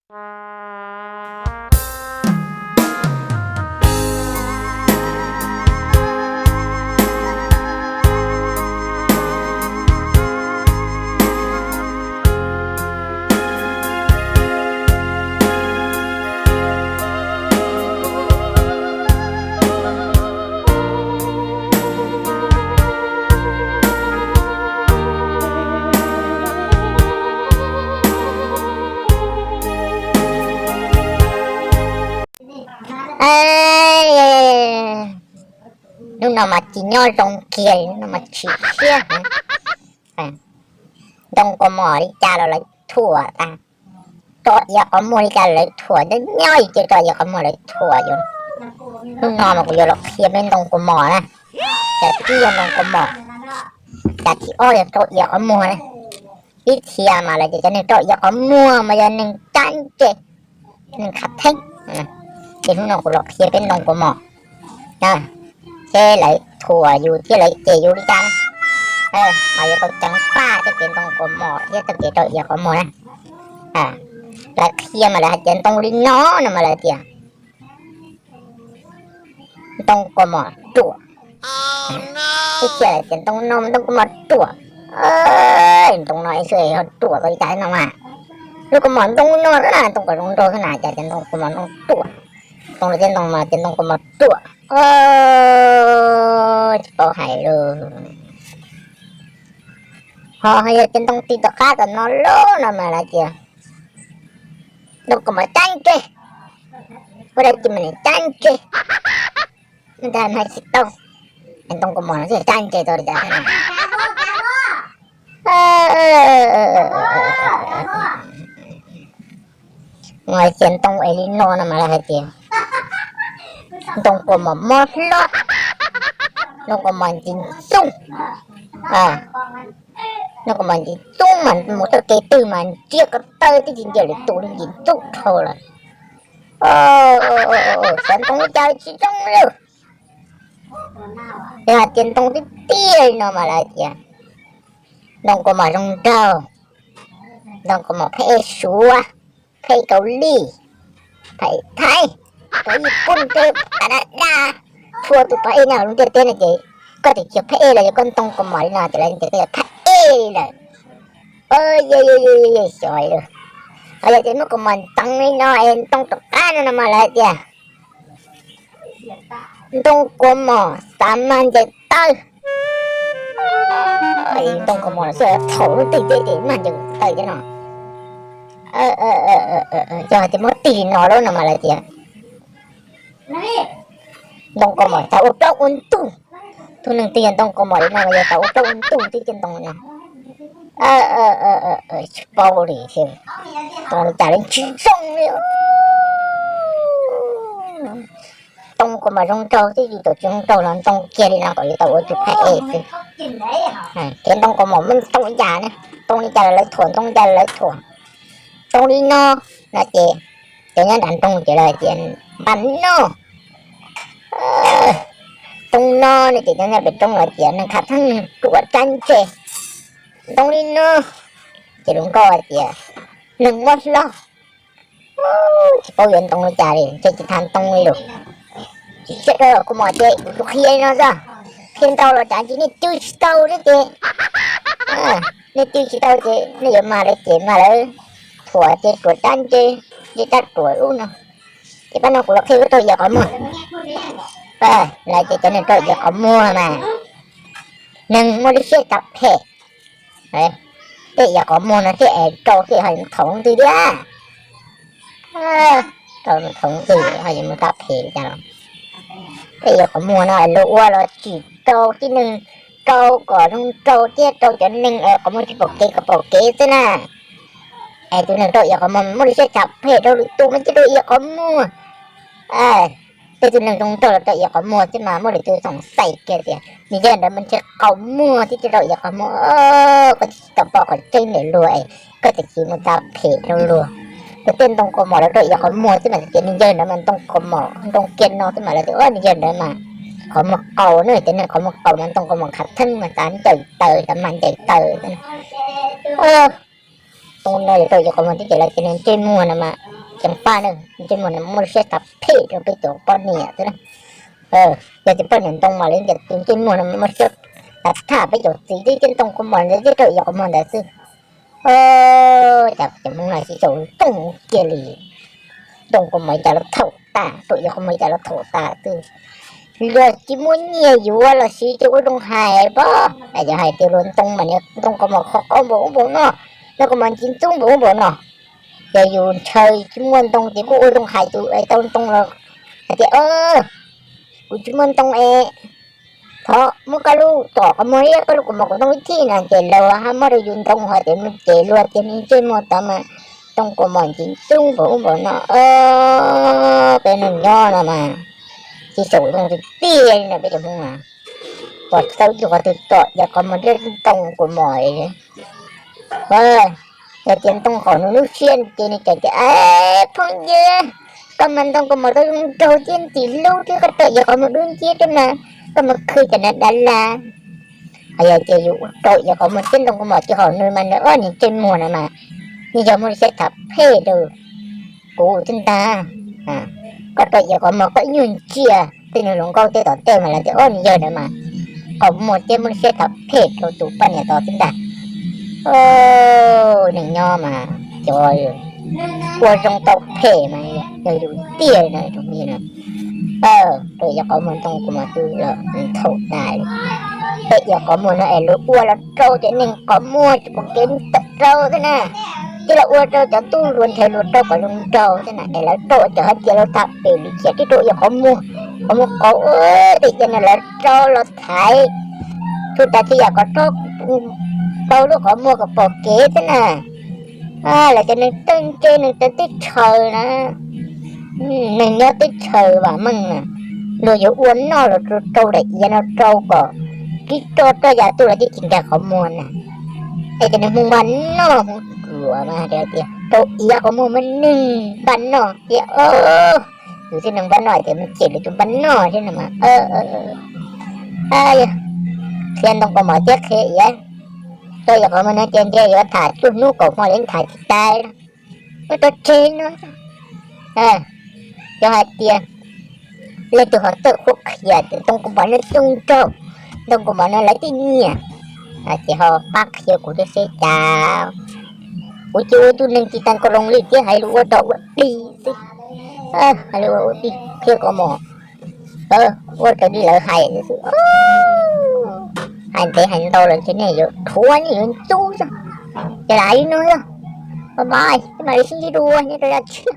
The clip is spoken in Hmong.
Hnub no mas tsis nyob zoo kiag li, hnub no mas chim siab heev. Ntoo kaus mom li cas los lawv thuam tas, roj iav qhov muag li cas los lawv thuam, nyob nyob ib ce roj iav qhov muag lawv thuam yus. Hnub no mas kuv yuav los qhia peb ntoo kaus mom na, cas tib yog ntoo kaus mom, cas thib ob yog roj iav qhov muag na. Ib txhia mas lawv tias cov neeg roj iav qhov muag mas yog neeg cab ntsej, neeg khav theeb. Ces hnub no kuv los qhia peb ntoo kaus mom, seb lawv thuam yus thiab lawv cem yus li cas na. Mas yuav tau ceev faj txoj kev ntoo kaus mom thiab txoj kev roj iav qhov muag na. Lawv qhia mas lawv hais tias ntoo li no no mas lawv tias ntoo kaus mom ruam. Ib txhia lawv tias ntoo no ntoo kaus mom ruam. Ntoo no es xwb ho ruam tau li cas no mas. Lub kaus mom ntoo no xwb na, ntoo kom zoo nraug xwb na, cas tias ntoo kaus mom no ruam. Ntoo no thiab ntoo mas tias ntoo kaus mom ruam. Tsis paub hais lawm. Ho yog tias ntoo twg tom qab tom no lawm no mas lawv tias ntoo kaus mom cab ntsej. Ua dab tsi mas nim cab ntsej. Ntag, hais tsis tau. Ntoo kaus mom no twb cab ntsej tau li cas thiab no. Mas hais tias ntoo es li no no mas lawv hais tias ntoo kaus mom mob hlob, ntoo kaus mom ntxim ntxooj. Ntoo kaus mom ntxim ntxooj mas mus txoj kev twg mas ntsiab ko taw twb tsis ntsia lwm tus li, ntxim ntxooj dhau lawm. Xyov ntoo li cas tsis zoo li. Yog hais tias ntoo tiag tiag li no mas lawv tias ntoo kaus mom zoo nraug, ntoo kaus mom pheej ej Suav, pheej ej Kaus Lim, pheej ej Thaib, pheej ej Yij Pooj, pheej ej Kanadas, txhua tus pheej ej nyob hauv lub ntiaj teb no ces koj tseem tsis yog pheej ej los yog koj ntoo kaus mom li no ces lawv tias koj yog pheej ej li lawm. Xyov li. Ho yog tias muab kaus mom nteev li no es ntoo tom qab no no mas lawv tias ntoo kaus mom xav mag ncaws taw. Ntoo kaus mom xwb thaum lub twg ces mag ncaws taw thiab no. Yog hais tias muab tig li no lawm no mas lawv tias ntoo kaus mom tau ua plaub ua ntug. Tus neeg twg yog ntoo kaus mom li no mas yog tau ua plaub ua ntug twb coj ntoo no. Tsis paub li thiab, ntoo li cas li tsis zoo li. Ntoo kaus mom zoo nraug thiab yus tau tsis zoo nraug los ntoo kiag li no kom yus tau ua tus phab ej xwb. Ces ntoo kaus mom muaj ntoo li cas ne, ntoo li cas los lawv thuam, ntoo li cas los lawv thuam. Ntoo li no no ces cov nyob nram nroog ces lawv tias npam noj. Ntoo no no ces cov nyob pem roob lawv tias neeg khav theeb, neeg ruam cab ntsej. Ntoo li no ces luag nkauj hais tias neeg mob hlob. Tsis paub yuav ntoo li cas li, ntshe tsis tham ntoo li lawm. Tsis siab rau kaus mom ces kuv qhia li no xwb, qhia ntau los tsam ntsis nej cw tsis tau thiab ces, nej cw tsis tau ces nej yuav mag lawv ces mag lawv, thuam ces ruam cab ntsej, ntsej cab ruam ub no. Ces pab no kuv los qhia lub roj iav qhov muag. Lawv ces cov neeg roj iav qhov muag mas neeg muaj lub siab txav phem. Tej iav qhov muag no thiaj es rau thiaj ho mus thaum ntwg thiab. Rau mus thaum ntwg ho yuav mus txav phem li cas los. Tej iav qhov muag no luag ua los tsim rau tib neeg, rau kom zoo rau thiab rau cov neeg qhov muag tsis pom kev kom pom kev xwb na. Es tus neeg rau iav qhov muag muaj lub siab txav phem rau lwm tus mas cia rau iav qhov muag. Tej tus neeg zoo nraug los rau iav qhov muag xwb mas muaj lwm tus xoom xaim kiag tias nws yawg ntawd mas ntshe qaug muag thiab cia rau iav qhov muag. Koj tsis tau pom qhov tseeb ntawm luag es koj tseem mus txav phem rau luag. Luag tej ntoo kaus mom los rau iav qhov muag xwb mas tias nws yawg ntawd mas ntoo kaus mom ntoo kiag no xwb mas lawv tias nws yawg ntawd mas qhov muag qaug na, tias neeg qhov muag qaug mas ntoo kaus mom khav theeb mas xav ncaws taw, xav mag ncaws taw. Ntoo no yuav rau iav qhov muag thiab ces lawv tias neeg ntsej muag no mas ceev faj na, ntsej muag no muaj siab tag phem rau peb cov poj niam xwb na. Yog tias poj niam ntoo mas li tias tus ntsej muag no muaj siab tag thaj peb cov txiv thiab, cov ntoo kua mos ntawd thiab rau yawg qhov muag ntawd xwb. Cas cov Hmoob no tsis xyaum ntoo kiag li, ntoo kua mos cas los thaum tas, rau yawg qhov muag cas los thaum tas xwb. Luag tsis muaj nyiaj yuav los sis tsis ua zoo hais pob, yog hais tias luag ntoo mas ntoo kua mos qhov qaub npaum ub npaum no, ntoo kua mos ntsis ntxub npaum ub npaum no, yog yus ntshaw tsis muaj ntoo ces kuj ua zoo hais tus es tau ntoo los hais tias, kuv tsis muaj ntoo es thov muab koj lub tom qhov muag thiab koj lub kua mos kuv ntoo ib thij no, ces luag ho muab rau yus ntoo hais tias mus ces luag tias ntsej muag tod mas ntoo kua mos ntsis ntxub npaum ub npaum no. Peb neeg nyob no mas tsis xyaum zoo tiag tiag li na peb cov Hmoob na. Pom tau ib tug qhov twg tom yawg qhov muag thiab ntoo kua mos, yog tias ntoo qhov nws lub siab ces nws txawm tias, phooj ywg, koj mas ntoo kua mos tau zoo nraug thiab ntxim hlub thiab koj tom yawg qhov muag dub nciab thiab mas koj mus khwv cov na dav las. Ho yog tias yus ua rau yawg qhov muag thiab ntoo kua mos ces hom nws mas nws ob niag ntsej muag no mas nws yog muaj siab tag phem rau kuv thiab ntag. Koj rau yawg qhov muag koj ib nyuag ntsia tej niag hluas nkauj tej tom tej mas lawv tias, o, nws yawg ntawd mas qhov muag thiab muaj siab tag phem rau tus poj niam tod xwb ntag. Neeg nyob mas cov ua zoo tau phem mas yog yus tiag li no. Rau yawg qhov muag ntoo kua mos twb los thaum tas li. Peb yawg qhov muag no es luag ua los rau cov neeg qhov muag tsis pom kev tawm rau thiab na. Ces los ua rau cov tub hluas ntxhais hluas rau kom zoo nraug thiab na, es lawv rau cov hais tias luag tham pem lus cia tib rau yawg qhov muag, qhov muag qauv, tej yam no lawv rau los thaiv txhua tsav txhua yam kom rau lub qhov muag kom pom kev thiab na. Lawv cov neeg txawj ntse neeg txawj teb chaws na, neeg nyob teb chaws vam meej na, luag yuav ua noj los rau daim iav no rau kom kib roj roj yam tuaj los thiaj tsis nkag qhov muag na. Es cov neeg Hmoob npaj noj Hmoob ruam mas hais tias rau iav qhov muag muaj neeg npaj noj thiab. Yus xwb neeg npaj noj hais tias mus cem lwm tus npaj noj thiab no mas. Qhia ntoo kua mos thiab qhia iav, rau yawg qhov muag no ces ntshe yuav tham cuaj hnub kaum hmo li tham tsis tas. Ua tau tseg no, yog hais tias leej twg ho txawj qhuab qhia tias ntoo kua mos no zoo nraug, ntoo kua mos no lawv thiaj nyiam, ces ho pab qhia kuv thiab seb cas. Kuv cia ua tib neeg tsis tas nkaus loo li thiab hais lus ua rau ua dig xwb, hais lus ua ua dig qhia kua mos, ua raws li lawv hais xwb. Hais ntev hais ntau los ntshe nej yuav dhuav nej yuav ntxub xwb. Ces lam li no xwb, bye bye, peb mam li sib ntsib dua nyob rau zaj tshiab.